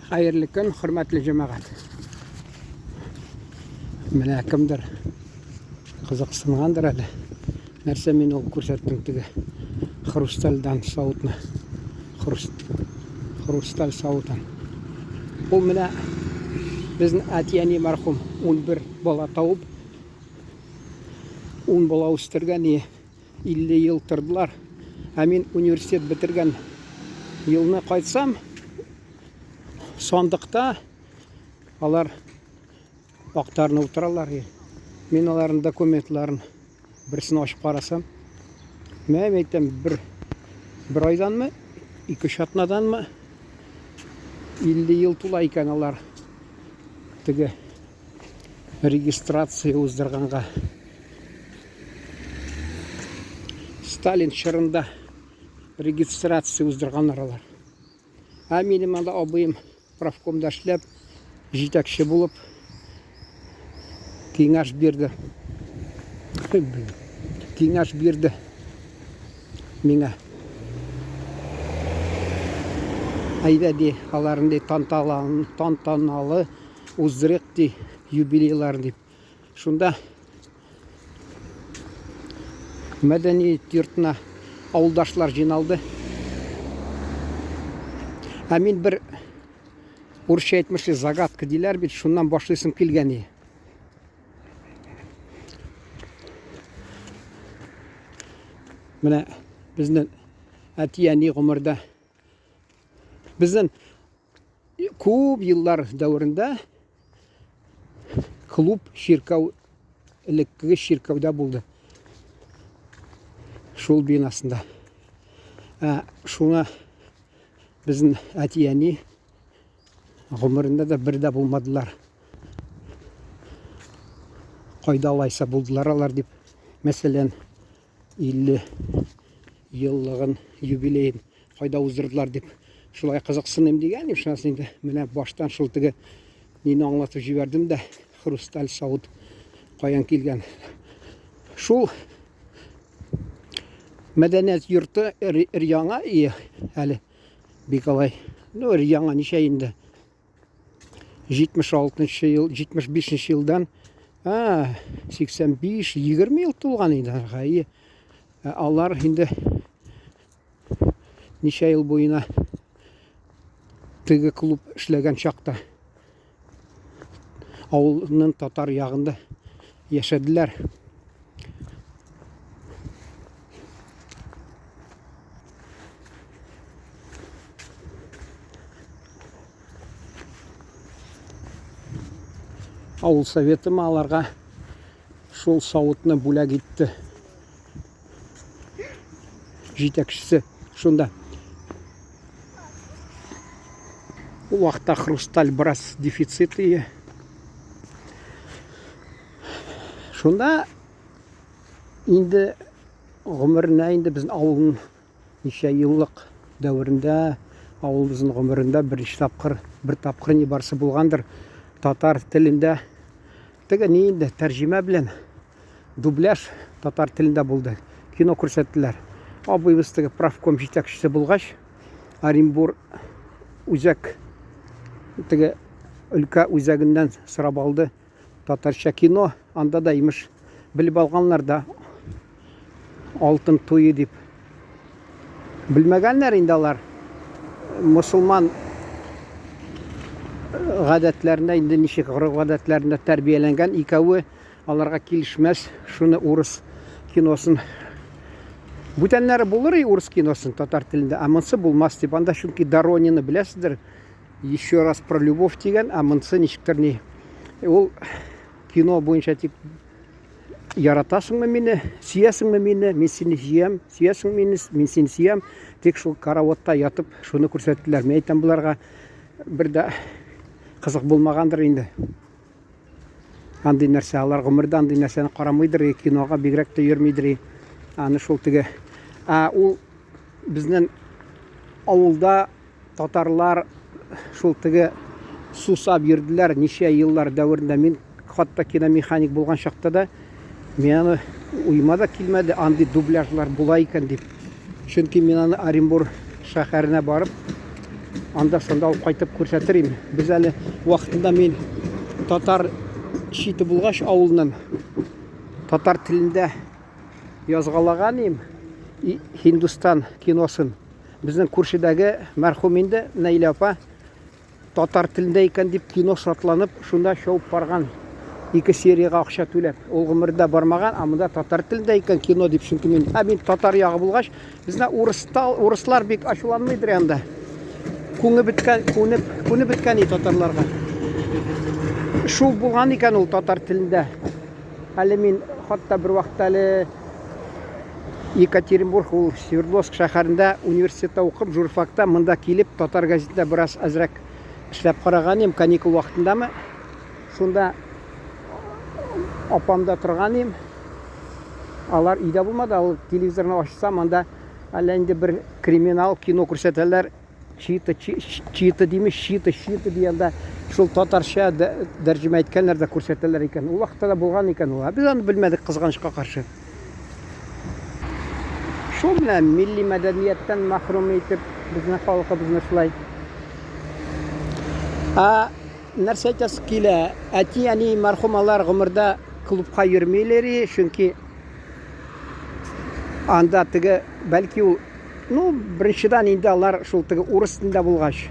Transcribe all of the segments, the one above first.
Хәерле көн, хөрмәтле җәмәгать. Менә кемдер кызыксынгандыр әле. Нәрсә мин ул күрсәттем теге хрустальдан савытны. Хруст, хрусталь савытын. Ул менә безнең әти-әни мәрхүм 11 бала табып, 10 бала үстергән и 50 ел тордылар. Ә мин университет бетергән елны кайтсам, сандыкта алар актарынып утыралар. Мин аларның документларын берсен ачып карасам, мә, әйтәм, бер айданмы, ике-өч атнаданмы 50 ел тула икән алар теге регистрация уздырганга. Сталин чорында регистрация уздырганнар алар. Ә минем анда абыем профкомда эшләп, җитәкче булып киңәш бирде. Киңәш бирде миңа. Әйдә ди, аларын ди тантаналы уздырыйк ди юбилейларын дип. Шунда мәдәният йортына авылдашлар җыйналды. Ә мин бер урысча әйтмешли загадка диләр бит, шуннан башлыйсым килгән иде. Менә безнең әти-әни гомердә безнең күп еллар дәверендә клуб чиркәү элеккеге чиркәүдә булды. Шул бинасында. Ә шуңа безнең әти-әни гомерендә дә бер дә булмадылар. Кайда алайса булдылар алар дип, мәсәлән, 50 еллыгын, юбилеен кайда уздырдылар дип шулай кызыксыныйм дигән идем. Шуннан инде менә баштан шул теге мине аңлатып җибәрдем дә, хрусталь савыт каян килгән. Шул мәдәният йорты өр-яңа и әле бик алай. Ну, өр-яңа ничә инде? 76 ел, 75 елдан, а, 85, 20 ел тулган инде аларга. И, алар инде ничә ел буена теге клуб эшләгән чакта авылның татар ягында яшәделәр. Авыл советы аларга шул савытны бүләк итте. Җитәкчесе шунда. Ул вакытта хрусталь бераз дефицит ие. Шунда инде гомеренә инде безнең авылның Ничә еллык дәверендә авылыбызның гомерендә беренче тапкыр, бер тапкыр ни барсы булгандыр татар телендә теге ни инде тәрҗемә белән дубляж татар телендә булды. Кино күрсәттеләр. Абыебыз теге правком җитәкчесе булгач, Оренбур үзәк теге өлкә үзәгеннән сорап алды. Татарча кино, анда да имеш белеп алганнар да алтын туе дип. Белмәгәннәр инде алар. Мусулман гадәтләрендә инде ничек гореф гадәтләрендә тәрбияләнгән икәве аларга килешмәс. Шуны урыс киносын бүтәннәре булыр и урыс киносын татар телендә, ә монысы булмас дип. Анда чөнки Доронины беләсездер, Еще раз про любовь дигән, ә монысы ничектер ни. Ул кино буенча тик яратасыңмы мине, сөясеңме мине, мин сине сөям, сөясең мине, мин сине сөям. Тик шул караватта ятып шуны күрсәттеләр. Мин әйтәм боларга бер дә кызык булмагандыр инде. Андый нәрсә, алар гомердә андый нәрсәне карамыйдыр, кинога бигрәк тә йөрмидер. Аны шул теге. Ә ул безнең авылда Татарлар шул теге сусап йөрделәр ничә еллар дәверендә. Мин хатта киномеханик булган чакта да мин аны уема да килмәде, андый дубляжлар була икән дип. Чөнки мин аны Оренбур шәһәренә барып, Анда санда алып кайтып күрсәтер идем. Без әле вакытында мин татар чите булгач авылның татар телендә язгалаган идем Һиндустан киносын. Безнең күршедәге мәрхүм инде Наилә апа татар телендә икән дип кино шатланып шунда чабып барган. Ике сериягә акча түләп. Ул гомердә бармаган, ә монда татар телендә икән кино дип, чөнки мин, ә мин татар ягы булгач, безне урыста, урыслар бик ачуланмыйдыр анда. Күңе беткән, күнеп, күнеп беткән и татарларга. Шул булган икән ул татар телендә. Әле мин хатта бер вакытта әле Екатеринбург, ул Свердловск шәһәрендә университетта укып, журфакта монда килеп, татар газетында бераз әзрәк эшләп караган идем, каникул вакытындамы. Шунда апамда торган идем. Алар өйдә булмады, ал телевизорны ачсам, анда әллә инде бер криминал кино күрсәтәләр. Чита, чита димеш, чита, чита дигәндә шул татарча тәрҗемә иткәннәр дә күрсәтәләр икән. Ул вакытта да булган икән ул. Ә без аны белмәдек, кызганычка каршы. Шул менә милли мәдәнияттән мәхрүм итеп безнең халкыбызны шулай. Ә нәрсә әйтәсе килә? Әти-әни мәрхүм алар гомердә клубка йөрмиләр, чөнки анда теге бәлки ул Ну, беренчедән инде алар шул теге урыс телендә булгач.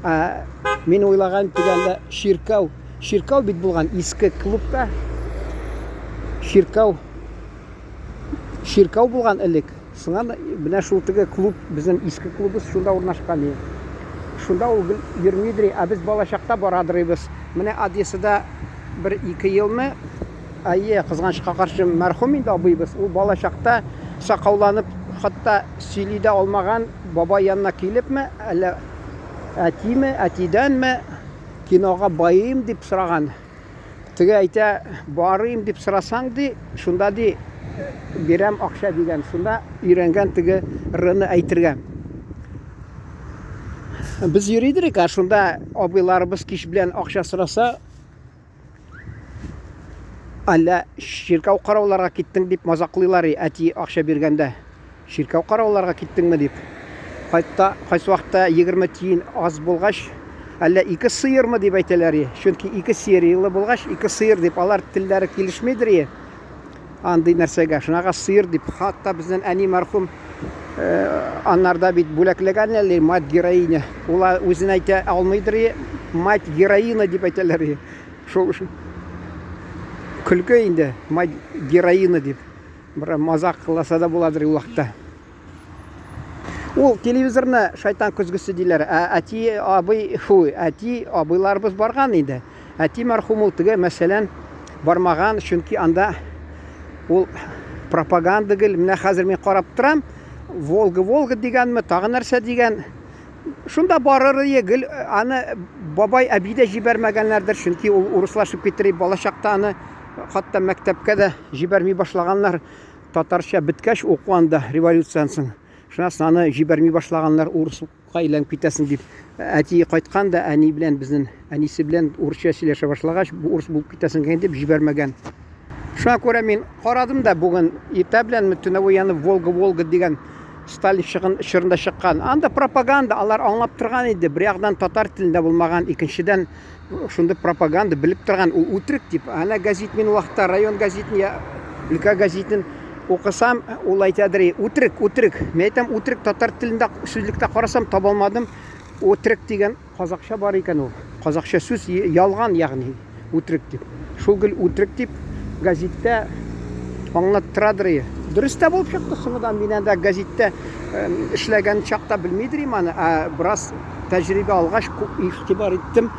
Ә, мин уйлаган теге әллә чиркәү, чиркәү бит булган иске клубта. Чиркәү чиркәү булган элек. Шуннан менә шул теге клуб, безнең иске клубыбыз шунда урнашкан иде. Шунда ул гел йөрмидер, ә без балачакта барадырыбыз. Менә Одессада бер ике елмы Әйе, кызганычка каршы, мәрхүм инде абыебыз. Ул бала чакта сакауланып, хатта сөйли дә алмаган бабай янына килепме, әллә әтиме, әтидәнме, кинога байыйм дип сораган. Теге әйтә, барыйм дип сорасаң, ди, шунда ди, бирәм акча дигән. Шунда өйрәнгән теге р-ны әйтергә. Без йөри идек, ә шунда абыйларыбыз кич белән акча сораса, Әллә чиркәү карауларга киттең дип мазаклыйлар, әти акча биргәндә. Чиркәү карауларга киттеңме дип. Кайтта, кайсы вакытта 20 тиен аз булгач, әллә ике сыермы дип әйтәләр. Чөнки ике сериялы булгач, ике сыер дип алар телләре килешмидер. Андый нәрсәгә. Шунага сыер дип. Хатта безнең әни мәрхүм аннарда бит бүләкләгән әле мать героиня. Ул үзен әйтә алмыйдыр, мать героина дип әйтәләр. Шул көлке инде, мать героина дип. Бер мазак кыласа да буладыр ул вакытта. Ул телевизорны шайтан көзгесе диләр. Ә әти абый, фу, әти абыйларыбыз барган иде. Әти мәрхүм ул теге, мәсәлән, бармаган, чөнки анда ул пропаганда гел. Менә хәзер мин карап торам, Волга, Волга дигәнме, тагы нәрсә дигән. Шунда барыр ие, гел аны бабай әби дә җибәрмәгәннәрдер, чөнки ул урыслашып китер, балачакта аны хатта мәктәпкә дә җибәрми башлаганнар. Татарча беткәч уку анда революциядән соң. Шуннан соң аны җибәрми башлаганнар, урыска әйләнеп китәсең дип. Әти кайткан да әни белән безнең әнисе белән урысча сөйләшә башлагач, бу урыс булып китәсең икән дип җибәрмәгән. Шуңа күрә мин карадым да бүген иртә белән төнәве янып Волга-Волга дигән Сталин чыгын чорында чыккан. Анда пропаганда, алар аңлап торган иде. Бер ягдан татар телендә булмаган, икенчедән шундый пропаганда белеп торган ул үтерек дип. Әнә газет мин вакытта район газетын я өлкә газетын укысам, ул әйтәдер, үтерек, үтерек. Мин әйтәм, үтерек татар телендә сүзлектә карасам таба алмадым. Үтерек дигән казакча бар икән ул. Казакча сүз ялган, ягъни үтерек дип. Шул гел үтерек дип газеттә аңлаттырадыр. Дөрес тә булып чыкты соңыдан. Мин анда газеттә эшләгән чакта белмидер идем аны, ә бераз тәҗрибә алгач игътибар иттем.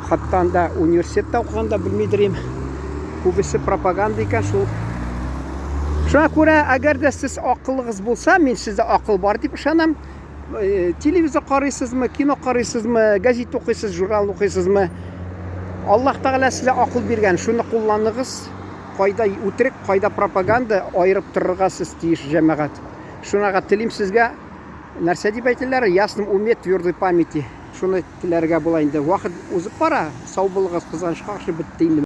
Хатта анда университетта укыганда белмидер идем. Күбесе пропаганда икән шул. Шуңа күрә, әгәр дә сез акылыгыз булса, мин сездә акыл бар дип ышанам. Телевизор карыйсызмы, кино карыйсызмы, газет укыйсыз, журнал укыйсызмы? Аллаһ Тәгалә сезгә акыл биргән, шуны кулланыгыз. Кайда үтерек, кайда пропаганда, аерып торырга сез тиеш, җәмәгать. Шунага телим сезгә, нәрсә дип әйтәләр, ясном уме, твердой памяти. Шуны теләргә була инде. Вакыт узып бара, сау булыгыз, кызганычка каршы бетте инде.